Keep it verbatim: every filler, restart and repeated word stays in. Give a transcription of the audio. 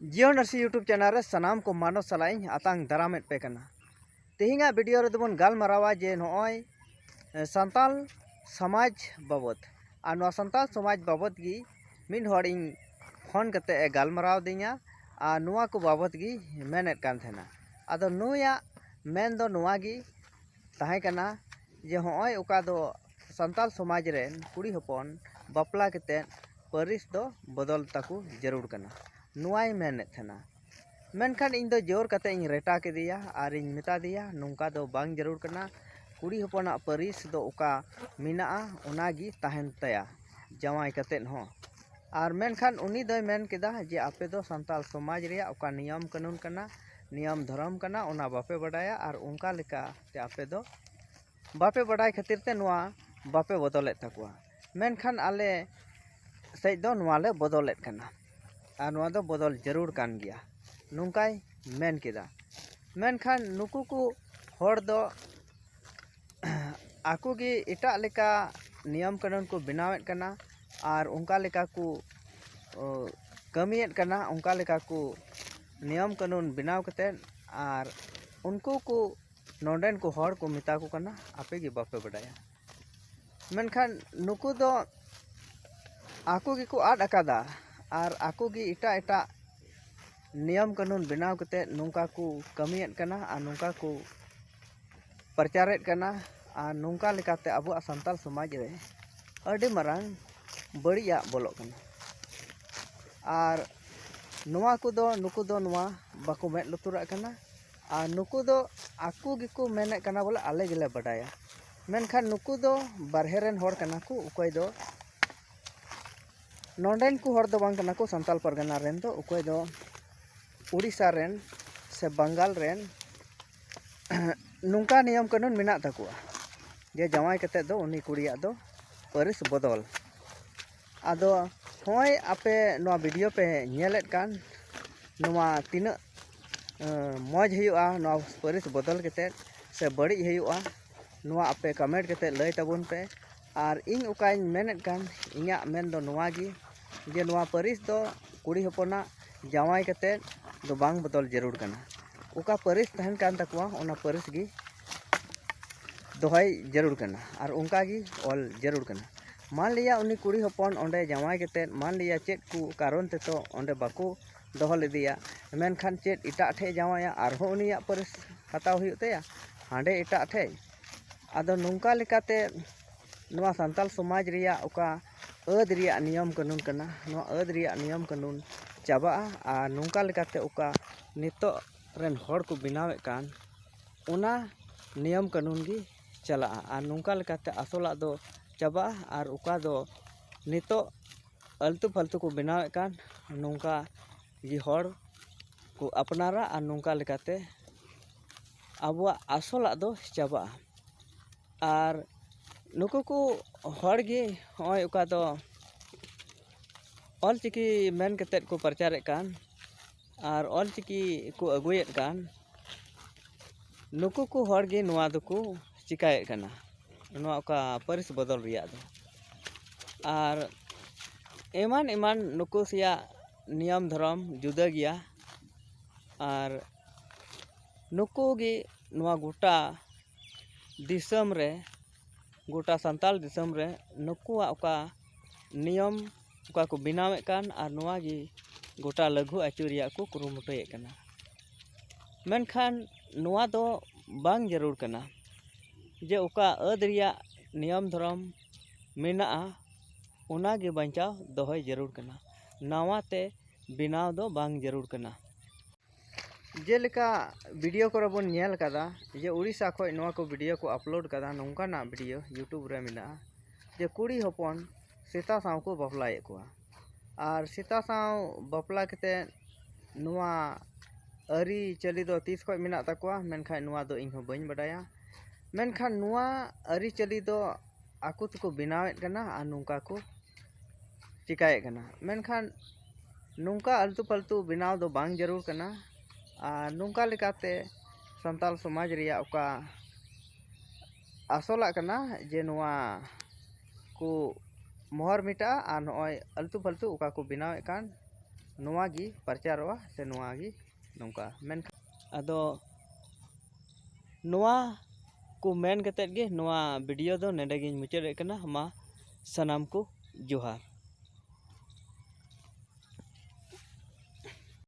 Jio Nursery YouTube channel ᱨᱮ ᱥᱟᱱᱟᱢ ᱠᱚ ᱢᱟᱱᱚᱛ ᱥᱟᱞᱟᱜ ᱤᱧ ᱟᱛᱟᱝ ᱫᱟᱨᱟᱢᱮᱫ ᱯᱮ ᱠᱟᱱᱟ᱾ ᱛᱮᱦᱮᱧᱟᱜ video ᱨᱮᱫᱚ ᱵᱚᱱ ᱜᱟᱞᱢᱟᱨᱟᱣᱟ ᱡᱮ ᱱᱚᱜᱼᱚᱭ, ᱮ, ᱥᱟᱱᱛᱟᱞ ᱥᱚᱢᱟᱡᱽ ᱵᱟᱵᱚᱛ᱾ ᱟᱨ ᱱᱚᱣᱟ ᱥᱟᱱᱛᱟᱞ ᱥᱚᱢᱟᱡᱽ ᱵᱟᱵᱚᱛ ᱜᱮ ᱢᱤᱫ ᱦᱚᱲ ᱤᱧ ᱯᱷᱳᱱ ᱠᱟᱛᱮ ᱮ ᱜᱟᱞᱢᱟᱨᱟᱣ ᱟᱹᱫᱤᱧᱟ᱾ ᱟᱨ ᱱᱚᱣᱟ ᱠᱚ ᱵᱟᱵᱚᱛ ᱜᱮ ᱢᱮᱱᱮᱫ ᱠᱟᱱ ᱛᱟᱦᱮᱱᱟ᱾ ᱟᱫᱚ ᱱᱩᱭᱟᱜ ᱢᱮᱱ ᱫᱚ ᱱᱚᱣᱟ ᱜᱮ ᱛᱟᱦᱮᱸ ᱠᱟᱱᱟ ᱡᱮ ᱦᱚᱸᱜᱼᱚᱭ ᱚᱠᱟ ᱫᱚ ᱥᱟᱱᱛᱟᱞ ᱥᱚᱢᱟᱡᱽ ᱨᱮᱱ ᱠᱩᱲᱤ ᱦᱚᱯᱚᱱ ᱵᱟᱯᱞᱟ ᱠᱟᱛᱮᱫ ᱯᱟᱹᱨᱤᱥ ᱫᱚ ᱵᱚᱫᱚᱞ ᱛᱟᱠᱚ ᱡᱟᱹᱨᱩᱲ ᱠᱟᱱᱟ, ᱱᱚᱣᱟᱭ ᱢᱮᱱᱮᱫ ᱛᱟᱦᱮᱱᱟ᱾ ᱢᱮᱱᱠᱷᱟᱱ ᱤᱧ ᱫᱚ ᱡᱳᱨ ᱠᱟᱛᱮ ᱤᱧ ᱨᱮᱴᱟ ᱠᱮᱫᱮᱭᱟ ᱟᱨᱤᱧ ᱢᱮᱛᱟ ᱫᱮᱭᱟ, ᱱᱚᱝᱠᱟ ᱫᱚ ᱵᱟᱝ ᱡᱟᱹᱨᱩᱲ ᱠᱟᱱᱟ᱾ ᱠᱩᱲᱤ ᱦᱚᱯᱚᱱᱟᱜ ᱯᱟᱹᱨᱤᱥ ᱫᱚ ᱚᱠᱟ ᱢᱮᱱᱟᱜᱼᱟ, ᱚᱱᱟ ᱜᱮ ᱛᱟᱦᱮᱱ ᱛᱟᱭᱟ ᱡᱟᱶᱟᱭ ᱠᱟᱛᱮᱫ ᱦᱚᱸ᱾ ᱟᱨ ᱢᱮᱱᱠᱷᱟᱱ ᱩᱱᱤ ᱫᱚᱭ ᱢᱮᱱ ᱠᱮᱫᱟ ᱡᱮ ᱟᱯᱮ ᱫᱚ ᱥᱟᱱᱛᱟᱞ ᱥᱚᱢᱟᱡᱽ ᱨᱮᱭᱟᱜ ᱚᱠᱟ ᱱᱤᱭᱚᱢ ᱠᱟᱹᱱᱩᱱ ᱠᱟᱱᱟ, ᱱᱤᱭᱚᱢ ᱫᱷᱚᱨᱚᱢ ᱠᱟᱱᱟ, ᱚᱱᱟ ᱵᱟᱯᱮ ᱵᱟᱰᱟᱭᱟ ᱟᱨ ᱚᱱᱠᱟ ᱞᱮᱠᱟᱛᱮ ᱟᱯᱮ ᱫᱚ ᱵᱟᱯᱮ ᱵᱟᱰᱟᱭ ᱠᱷᱟᱹᱛᱤᱨ ᱛᱮ ᱱᱚᱣᱟ ᱵᱟᱯᱮ ᱵᱚᱫᱚᱞᱮᱫ ᱛᱟᱠᱚᱣᱟ᱾ ᱢᱮᱱᱠᱷᱟᱱ ᱟᱞᱮ ᱥᱮᱫ ᱫᱚ ᱱᱚᱣᱟ ᱞᱮ ᱵᱚᱫᱚᱞᱮᱫ ᱠᱟᱱᱟ ᱟᱨ ᱱᱚᱣᱟ ᱫᱚ ᱵᱚᱫᱚᱞ ᱡᱟᱹᱨᱩᱲ ᱠᱟᱱ ᱜᱮᱭᱟ, ᱱᱚᱝᱠᱟᱭ ᱢᱮᱱ ᱠᱮᱫᱟ᱾ ᱢᱮᱱᱠᱷᱟᱱ ᱱᱩᱠᱩ ᱠᱚ ᱦᱚᱲ ᱫᱚ ᱟᱠᱚ ᱜᱮ ᱮᱴᱟᱜ ᱞᱮᱠᱟ ᱱᱤᱭᱚᱢ ᱠᱟᱹᱱᱩᱱ ᱠᱚ ᱵᱮᱱᱟᱣᱮᱫ ᱠᱟᱱᱟ ᱟᱨ ᱚᱱᱠᱟ ᱞᱮᱠᱟ ᱠᱚ, ᱚ, ᱠᱟᱹᱢᱤᱭᱮᱫ ᱠᱟᱱᱟ, ᱚᱱᱠᱟ ᱞᱮᱠᱟ ᱠᱚ ᱱᱤᱭᱚᱢ ᱠᱟᱹᱱᱩᱱ ᱵᱮᱱᱟᱣ ᱠᱟᱛᱮᱫ ᱟᱨ ᱩᱱᱠᱩ ᱠᱚ ᱱᱚᱰᱮᱱ ᱠᱚ ᱦᱚᱲ ᱠᱚ ᱢᱮᱛᱟ ᱠᱚ ᱠᱟᱱᱟ, ᱟᱯᱮ ᱜᱮ ᱵᱟᱯᱮ ᱵᱟᱰᱟᱭᱟ᱾ ᱢᱮᱱᱠᱷᱟᱱ ᱱᱩᱠᱩ ᱫᱚ ᱟᱠᱚ ᱜᱮᱠᱚ ᱟᱫ ᱟᱠᱟᱫᱟ ᱟᱨ ᱟᱠᱚ ᱜᱮ ᱮᱴᱟᱜ ᱮᱴᱟᱜ ᱱᱤᱭᱚᱢ ᱠᱟᱹᱱᱩᱱ ᱵᱮᱱᱟᱣ ᱠᱟᱛᱮᱫ ᱱᱚᱝᱠᱟ ᱠᱚ ᱠᱟᱹᱢᱤᱭᱮᱫ ᱠᱟᱱᱟ ᱟᱨ ᱱᱚᱝᱠᱟ ᱠᱚ ᱯᱨᱚᱪᱟᱨᱮᱫ ᱠᱟᱱᱟ᱾ ᱟᱨ ᱱᱚᱝᱠᱟ ᱞᱮᱠᱟᱛᱮ ᱟᱵᱚᱣᱟᱜ ᱥᱟᱱᱛᱟᱲ ᱥᱚᱢᱟᱡᱽ ᱨᱮ ᱟᱹᱰᱤ ᱢᱟᱨᱟᱝ ᱵᱟᱹᱲᱤᱡᱟᱜ ᱵᱚᱞᱚᱜ ᱠᱟᱱᱟ᱾ ᱟᱨ ᱱᱚᱣᱟ ᱠᱚᱫᱚ, ᱱᱩᱠᱩ ᱫᱚ ᱱᱚᱣᱟ ᱵᱟᱠᱚ ᱢᱮᱫ ᱞᱩᱛᱩᱨᱟᱜ ᱠᱟᱱᱟ᱾ ᱟᱨ ᱱᱩᱠᱩ ᱫᱚ ᱟᱠᱚ ᱜᱮᱠᱚ ᱢᱮᱱᱮᱫ ᱠᱟᱱᱟ ᱵᱚᱞᱮ ᱟᱞᱮ ᱜᱮᱞᱮ ᱵᱟᱰᱟᱭᱟ᱾ ᱢᱮᱱᱠᱷᱟᱱ ᱱᱩᱠᱩ ᱫᱚ ᱵᱟᱨᱦᱮ ᱨᱮᱱ ᱦᱚᱲ ᱠᱟᱱᱟ ᱠᱚ, ᱚᱠᱚᱭ ᱫᱚ ᱱᱚᱰᱮᱱ ᱠᱚ ᱦᱚᱲ ᱫᱚ ᱵᱟᱝ ᱠᱟᱱᱟ ᱠᱚ ᱥᱟᱱᱛᱟᱞ ᱯᱟᱨᱜᱟᱱᱟ ᱨᱮᱱ ᱫᱚ, ᱚᱠᱚᱭ ᱫᱚ ᱩᱲᱤᱥᱥᱟ ᱨᱮᱱ ᱥᱮ ᱵᱟᱝᱜᱟᱞ ᱨᱮᱱ᱾ ᱱᱚᱝᱠᱟ ᱱᱤᱭᱚᱢ ᱠᱟᱹᱱᱩᱱ ᱢᱮᱱᱟᱜ ᱛᱟᱠᱚᱣᱟ ᱡᱮ ᱡᱟᱶᱟᱭ ᱠᱟᱛᱮᱫ ᱫᱚ ᱩᱱᱤ ᱠᱩᱲᱤᱭᱟᱜ ᱫᱚ ᱯᱟᱹᱨᱤᱥ ᱵᱚᱫᱚᱞ᱾ ᱟᱫᱚ ᱦᱚᱸᱜᱼᱚᱭ ᱟᱯᱮ ᱱᱚᱣᱟ video ᱯᱮ ᱧᱮᱞᱮᱫ ᱠᱟᱱ, ᱱᱚᱣᱟ ᱛᱤᱱᱟᱹᱜ, ᱮᱸ, ᱢᱚᱡᱽ ᱦᱩᱭᱩᱜᱼᱟ ᱱᱚᱣᱟ ᱯᱟᱹᱨᱤᱥ ᱵᱚᱫᱚᱞ ᱠᱟᱛᱮᱫ ᱥᱮ ᱵᱟᱹᱲᱤᱡ ᱦᱩᱭᱩᱜᱼᱟ, ᱱᱚᱣᱟ ᱟᱯᱮ comment ᱠᱟᱛᱮᱫ ᱞᱟᱹᱭ ᱛᱟᱵᱚᱱ ᱯᱮ᱾ ᱟᱨ ᱤᱧ ᱚᱠᱟᱧ ᱢᱮᱱᱮᱫ ᱠᱟᱱ, ᱤᱧᱟᱹᱜ ᱢᱮᱱ ᱫᱚ ᱱᱚᱣᱟ ᱜᱮ ᱡᱮ ᱱᱚᱣᱟ ᱯᱟᱹᱨᱤᱥ ᱫᱚ ᱠᱩᱲᱤ ᱦᱚᱯᱚᱱᱟᱜ ᱡᱟᱶᱟᱭ ᱠᱟᱛᱮ ᱫᱚ ᱵᱟᱝ ᱵᱚᱫᱚᱞ ᱡᱟᱹᱨᱩᱲ ᱠᱟᱱᱟ᱾ ᱚᱠᱟ ᱯᱟᱹᱨᱤᱥ ᱛᱟᱦᱮᱱ ᱠᱟᱱ ᱛᱟᱠᱚᱣᱟ, ᱚᱱᱟ ᱯᱟᱹᱨᱤᱥ ᱜᱮ ᱫᱚᱦᱚᱭ ᱡᱟᱹᱨᱩᱲ ᱠᱟᱱᱟ ᱟᱨ ᱚᱱᱠᱟ ᱜᱮ ᱚᱞ ᱡᱟᱹᱨᱩᱲ ᱠᱟᱱᱟ᱾ ᱢᱟᱱ ᱞᱤᱭᱟ ᱩᱱᱤ ᱠᱩᱲᱤ ᱦᱚᱯᱚᱱ ᱚᱸᱰᱮ ᱡᱟᱶᱟᱭ ᱠᱟᱛᱮ, ᱢᱟᱱ ᱞᱤᱭᱟ ᱪᱮᱫ ᱠᱚ ᱠᱟᱨᱚᱱ ᱛᱮᱛᱚ ᱚᱸᱰᱮ ᱵᱟᱠᱚ ᱫᱚᱦᱚ ᱞᱮᱫᱮᱭᱟ, ᱢᱮᱱᱠᱷᱟᱱ ᱪᱮᱫ ᱮᱴᱟᱜ ᱴᱷᱮᱡ ᱡᱟᱶᱟᱭᱟ, ᱟᱨᱦᱚᱸ ᱩᱱᱤᱭᱟᱜ ᱯᱟᱹᱨᱤᱥ ᱦᱟᱛᱟᱣ ᱦᱩᱭᱩᱜ ᱛᱟᱭᱟ ᱦᱟᱸᱰᱮ ᱮᱴᱟᱜ ᱴᱷᱮᱡ? ᱟᱫᱚ ᱱᱚᱝᱠᱟ ᱞᱮᱠᱟᱛᱮ ᱱᱚᱣᱟ ᱥᱟᱱᱛᱟᱞ ᱥᱚᱢᱟᱡᱽ ᱨᱮᱭᱟᱜ ᱚᱠᱟ ᱟᱹᱫ ᱨᱮᱭᱟᱜ ᱱᱤᱭᱚᱢ ᱠᱟᱹᱱᱩᱱ ᱠᱟᱱᱟ, ᱱᱚᱣᱟ ᱟᱹᱫ ᱨᱮᱭᱟᱜ ᱱᱤᱭᱚᱢ ᱠᱟᱹᱱᱩᱱ ᱪᱟᱵᱟᱜᱼᱟ᱾ ᱟᱨ ᱱᱚᱝᱠᱟ ᱞᱮᱠᱟᱛᱮ ᱚᱠᱟ ᱱᱤᱛᱚᱜ ᱨᱮᱱ ᱦᱚᱲ ᱠᱚ ᱵᱮᱱᱟᱣᱮᱫ ᱠᱟᱱ, ᱚᱱᱟ ᱱᱤᱭᱚᱢ ᱠᱟᱹᱱᱩᱱ ᱜᱮ ᱪᱟᱞᱟᱜᱼᱟ᱾ ᱟᱨ ᱱᱚᱝᱠᱟ ᱞᱮᱠᱟᱛᱮ ᱟᱥᱚᱞᱟᱜ ᱫᱚ ᱪᱟᱵᱟᱜᱼᱟ᱾ ᱟᱨ ᱚᱠᱟ ᱫᱚ ᱱᱤᱛᱚᱜ ᱟᱹᱞᱛᱩ ᱯᱷᱟᱞᱛᱩ ᱠᱚ ᱵᱮᱱᱟᱣᱮᱫ ᱠᱟᱱ, ᱱᱚᱝᱠᱟ ᱜᱮ ᱦᱚᱲ ᱠᱚ ᱟᱯᱱᱟᱨᱟ᱾ ᱟᱨ ᱱᱚᱝᱠᱟ ᱞᱮᱠᱟᱛᱮ ᱟᱵᱚᱣᱟᱜ ᱟᱥᱚᱞᱟᱜ ᱫᱚ ᱪᱟᱵᱟᱜᱼᱟ᱾ ᱟᱨ ᱱᱩᱠᱩ ᱠᱚ ᱦᱚᱲ ᱜᱮ ᱦᱚᱸᱜᱼᱚᱭ ᱚᱠᱟ ᱫᱚ ᱚᱞᱪᱤᱠᱤ ᱢᱮᱱ ᱠᱟᱛᱮᱫ ᱠᱚ ᱯᱨᱚᱪᱟᱨᱮᱫ ᱠᱟᱱ ᱟᱨ ᱚᱞᱪᱤᱠᱤ ᱠᱚ ᱟᱹᱜᱩᱭᱮᱫ ᱠᱟᱱ, ᱱᱩᱠᱩ ᱠᱚ ᱦᱚᱲ ᱜᱮ ᱱᱚᱣᱟ ᱫᱚᱠᱚ ᱪᱤᱠᱟᱭᱮᱫ ᱠᱟᱱᱟ, ᱱᱚᱣᱟ ᱚᱠᱟ ᱯᱟᱹᱨᱤᱥ ᱵᱚᱫᱚᱞ ᱨᱮᱭᱟᱜ ᱫᱚ᱾ ᱟᱨ ᱮᱢᱟᱱ ᱮᱢᱟᱱ ᱱᱩᱠᱩ ᱥᱮᱭᱟᱜ ᱱᱤᱭᱚᱢ ᱫᱷᱚᱨᱚᱢ ᱡᱩᱫᱟᱹ ᱜᱮᱭᱟ᱾ ᱟᱨ ᱱᱩᱠᱩ ᱜᱮ ᱱᱚᱣᱟ ᱜᱚᱴᱟ ᱫᱤᱥᱚᱢ ᱨᱮ, ᱜᱚᱴᱟ ᱥᱟᱱᱛᱟᱞ ᱫᱤᱥᱚᱢ ᱨᱮ ᱱᱩᱠᱩᱣᱟᱜ ᱚᱠᱟ ᱱᱤᱭᱚᱢ ᱚᱠᱟ ᱠᱚ ᱵᱮᱱᱟᱣᱮᱫ ᱠᱟᱱ, ᱟᱨ ᱱᱚᱣᱟ ᱜᱮ ᱜᱚᱴᱟ ᱞᱟᱹᱜᱩ ᱟᱹᱪᱩ ᱨᱮᱭᱟᱜ ᱠᱚ ᱠᱩᱨᱩᱢᱩᱴᱩᱭᱮᱫ ᱠᱟᱱᱟ᱾ ᱢᱮᱱᱠᱷᱟᱱ ᱱᱚᱣᱟ ᱫᱚ ᱵᱟᱝ ᱡᱟᱹᱨᱩᱲ ᱠᱟᱱᱟ ᱡᱮ ᱚᱠᱟ ᱟᱹᱫ ᱨᱮᱭᱟᱜ ᱱᱤᱭᱚᱢ ᱫᱷᱚᱨᱚᱢ ᱢᱮᱱᱟᱜᱼᱟ, ᱚᱱᱟ ᱜᱮ ᱵᱟᱧᱪᱟᱣ ᱫᱚᱦᱚᱭ ᱡᱟᱹᱨᱩᱲ ᱠᱟᱱᱟ᱾ ᱱᱟᱣᱟ ᱛᱮ ᱵᱮᱱᱟᱣ ᱫᱚ ᱵᱟᱝ ᱡᱟᱹᱨᱩᱲ ᱠᱟᱱᱟ᱾ ᱡᱮᱞᱮᱠᱟ ᱵᱷᱤᱰᱤᱭᱳ ᱠᱚᱨᱮ ᱵᱚᱱ ᱧᱮᱞ ᱠᱟᱫᱟ ᱡᱮ ᱩᱲᱤᱥᱥᱟ ᱠᱷᱚᱱ ᱱᱚᱣᱟ ᱠᱚ ᱵᱷᱤᱰᱤᱭᱳ ᱠᱚ ᱟᱯᱞᱳᱰ ᱠᱟᱫᱟ, ᱱᱚᱝᱠᱟᱱᱟᱜ ᱵᱷᱤᱰᱤᱭᱳ YouTube ᱨᱮ ᱢᱮᱱᱟᱜᱼᱟ ᱡᱮ ᱠᱩᱲᱤ ᱦᱚᱯᱚᱱ ᱥᱮᱛᱟ ᱥᱟᱶ ᱠᱚ ᱵᱟᱯᱞᱟᱭᱮᱫ ᱠᱚᱣᱟ᱾ ᱟᱨ ᱥᱮᱛᱟ ᱥᱟᱶ ᱵᱟᱯᱞᱟ ᱠᱟᱛᱮᱫ ᱱᱚᱣᱟ ᱟᱹᱨᱤᱪᱟᱹᱞᱤ ᱫᱚ ᱛᱤᱥ ᱠᱷᱚᱱ ᱢᱮᱱᱟᱜ ᱛᱟᱠᱚᱣᱟ, ᱢᱮᱱᱠᱷᱟᱱ ᱱᱚᱣᱟ ᱫᱚ ᱤᱧ ᱦᱚᱸ ᱵᱟᱹᱧ ᱵᱟᱰᱟᱭᱟ᱾ ᱢᱮᱱᱠᱷᱟᱱ ᱱᱚᱣᱟ ᱟᱹᱨᱤᱪᱟᱹᱞᱤ ᱫᱚ ᱟᱠᱚ ᱛᱮᱠᱚ ᱵᱮᱱᱟᱣᱮᱫ ᱠᱟᱱᱟ ᱟᱨ ᱱᱚᱝᱠᱟ ᱠᱚ ᱪᱤᱠᱟᱭᱮᱫ ᱠᱟᱱᱟ᱾ ᱢᱮᱱᱠᱷᱟᱱ ᱱᱚᱝᱠᱟ ᱟᱞᱛᱩ ᱯᱷᱟᱞᱛᱩ ᱵᱮᱱᱟᱣ ᱫᱚ ᱵᱟᱝ ᱡᱟᱹᱨᱩᱲ ᱠᱟᱱᱟ᱾ ᱟᱨ ᱱᱚᱝᱠᱟ ᱞᱮᱠᱟᱛᱮ ᱥᱟᱱᱛᱟᱞ ᱥᱚᱢᱟᱡᱽ ᱨᱮᱭᱟᱜ ᱚᱠᱟ ᱟᱥᱚᱞᱟᱜ ᱠᱟᱱᱟ ᱡᱮ ᱱᱚᱣᱟ ᱠᱚ ᱢᱚᱦᱚᱨ ᱢᱮᱴᱟᱜᱼᱟ ᱟᱨ ᱱᱚᱜᱼᱚᱭ ᱟᱞᱛᱩ ᱯᱷᱟᱞᱛᱩ ᱚᱠᱟ ᱠᱚ ᱵᱮᱱᱟᱣᱮᱫ ᱠᱟᱱ, ᱱᱚᱣᱟ ᱜᱮ ᱯᱨᱚᱪᱟᱨᱚᱜᱼᱟ ᱥᱮ ᱱᱚᱣᱟ ᱜᱮ ᱱᱚᱝᱠᱟ᱾ ᱢᱮᱱᱠᱷᱟᱱ ᱟᱫᱚ ᱱᱚᱣᱟ ᱠᱚ ᱢᱮᱱ ᱠᱟᱛᱮᱫ ᱜᱮ ᱱᱚᱣᱟ ᱵᱷᱤᱰᱤᱭᱳ ᱫᱚ ᱱᱚᱰᱮ ᱜᱤᱧ ᱢᱩᱪᱟᱹᱫᱮᱫ ᱠᱟᱱᱟ᱾ ᱢᱟ ᱥᱟᱱᱟᱢ ᱠᱚ ᱡᱚᱦᱟᱨ᱾